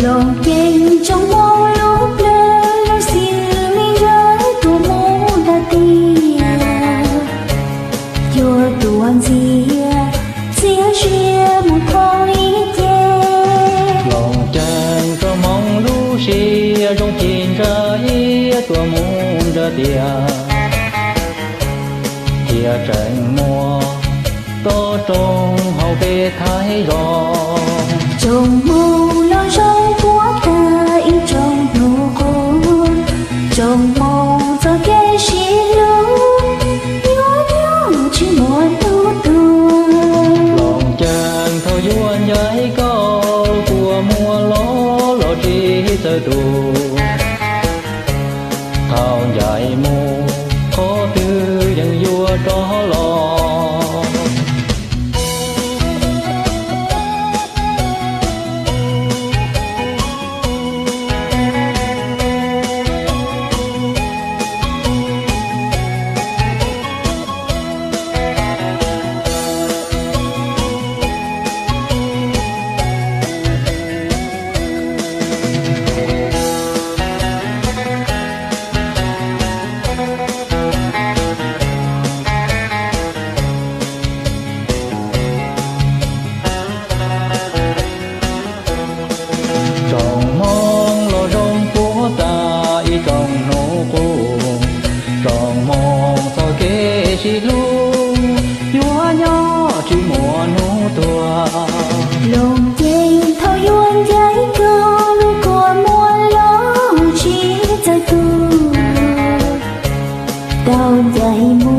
Loos ceev tsoom hmoo lub plawv zoo xws me ntsa tuaj mus nrog tiag, yuav tuaj ntxias txias zias mus thoob ib ce. Loos ceev tsoom hmoo lub siab zoo ci ntsa iab tuaj mus nrog tiag, cia tseem muaj tob tsoom hauv peb Thaib zos. Tsoom hmoo los zoo puag ta ib tsoom hnub qub, tsoom hmoo txoj kev sib hlub yuav nyob tsis muaj hnub tuag. Loos ceev thaum yuav ncaim koj, kua muag los los tsis txawj tu. Thaum ncaim mus qhov twg yeej yuav rov los. Tsoom hmoo los zoo puag ta ib tsoom hnub qub, tsoom hmoo txoj kev sib hlub yuav nyob tsis muaj hnub tuag. Loos ceev thaum yuav ncaim koj, lub kua muag los tsis txawj tu. Tau ncaim mus